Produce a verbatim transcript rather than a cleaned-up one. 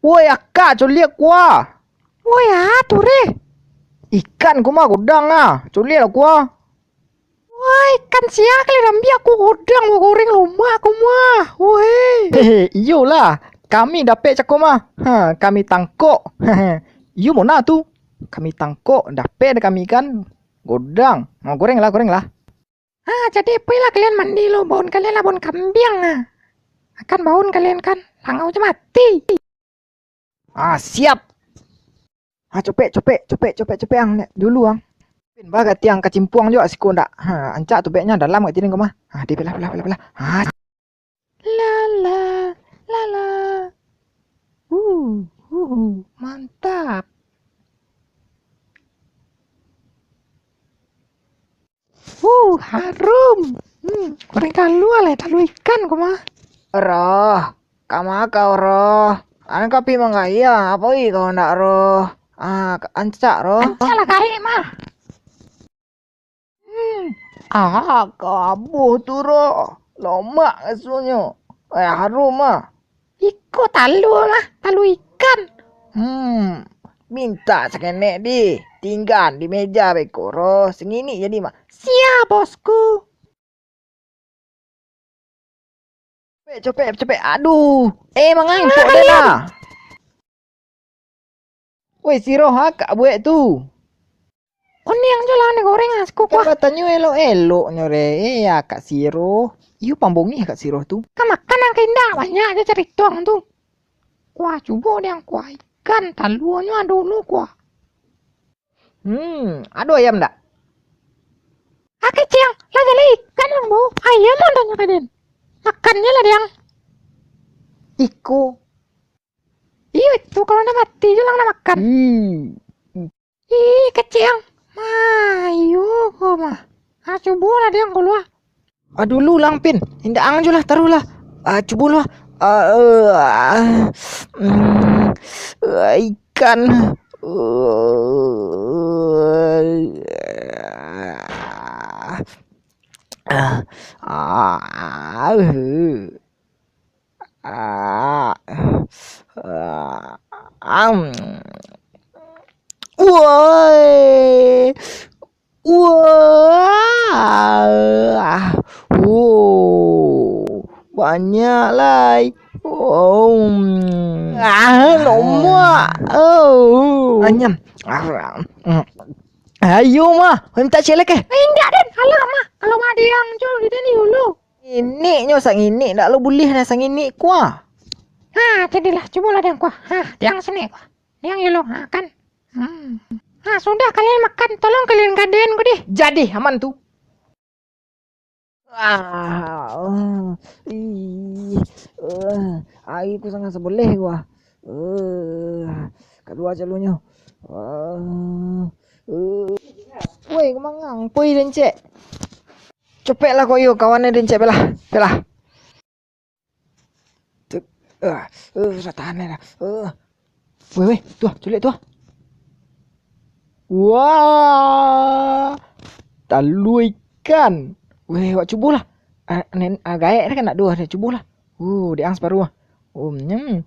Woi, akak, coliak kua. Woi, a tu, Reh? Ikan ko mah, godang ah. Coliak lah kua. Woi, ikan sia kalian ambiak, ko godang, ko goreng lomak ko mah. Woi. Hehe, iyolah. Kami dapek cako mah. Ha, kami tangkok. Iyo mona tu. Kami tangkok, dapek dah kami ikan. Godang. Ha, goreng lah, goreng lah. Ha, jadi poilah kalian mandi lo, baun kalian lah baun kambiang ah. Akan baun kalian kan, langau jo mati. Ah, siap. Ah, copek, copek, copek, copek, copek ang, liek dulu ang. Pin, bagati ang kacimpuang juo siko ndak? Ha, ancak tubeknyo dalam kak tini ko mah. Ha, di belah, belah, belah, belah. Ha. Lala, lala. Uh, uh, mantap. Uh, harum. Hmm, goreng talua lai, talua ikan ko mah. Roh, kama kau, Roh? An ka pi manggayang, apo i kau ndak, Roh? Ah, ancak, Roh. Ancak lah gaek mah. Hmm. Ah, kabuah tu, Roh. Lomak rasonyo. Eh, harum ah. Iko talua lah, talua ikan. Hmm, mintak sakenek di. Tinggan di meja beko, Roh. Sanginik jadi mah. Sia, bosku. Copek, copek, copek. Aduh. Eh, mangampok den lah. Woi, si Roh, akak buek tu. Kuniang jo lah, ni goreng ah, siko kuah. Kan batanyo elok-eloknyo, Reh. Eh, akak si Roh. Iyo pambongih akak si Roh tu. Kan makan ang ka indak, banyak jo carito ang tu. Kuah, cubo dek ang kuah. Ikan, taluanyo ado lo kuah. Hmm, ado ayam ndak? Ah, kecek ang, lah jaleh ikan ang, Bo. Ayam ang tanyo ka den. Makannyo lah dek ang. Iko. Iyo itu, kalau ndak mati jo lah ang ndak makan. Hmm. Ih, kecek ang. Mah, iyo ko mah. Ah, cubo lah dek ang kalua. Ah, dulu lah, Pin. Indak ang jo lah, taruih lah. Ah, cubo lah. Ah, eh, ah, mm, ah, ikan. Ah, ah, ah, ah, am. Woi. Wah, oh, banyak lai. Oh, ah, lomak. Oh. Anyam. Ayo mah, mintak ciek lai keh. Eh, indak den, alah mah. Kalau mah diang jo di den dulu. Iniknyo sanginik, ndak lo buliah nah sanginik kuah. Ha, jadilah, cubolah diang kuah. Ha, diang sini kuah. Diang dulu, ha kan. Hmm. Ha, sudah kalian makan, tolong kalian gadaian ko deh. Jadi, aman tu. Ah, ah, ih, eh, ari ko sangat saboleh ko ah. Eh, kalua calonyo. Ah, eh. Woi, ka manga ang poi, Dencek? Copeklah ko iyo, kawan Dencek, belah, belah. Tek, ah, eh, susah tahan dah. Eh. Weh, weh, tu ah, culik tu ah. Wah, talua ikan. Weh, wak cubolah. Ah, nen, ah, gaek dah kan nak dua, dah cubolah. Uh, diang separuh ah. Um, nyem.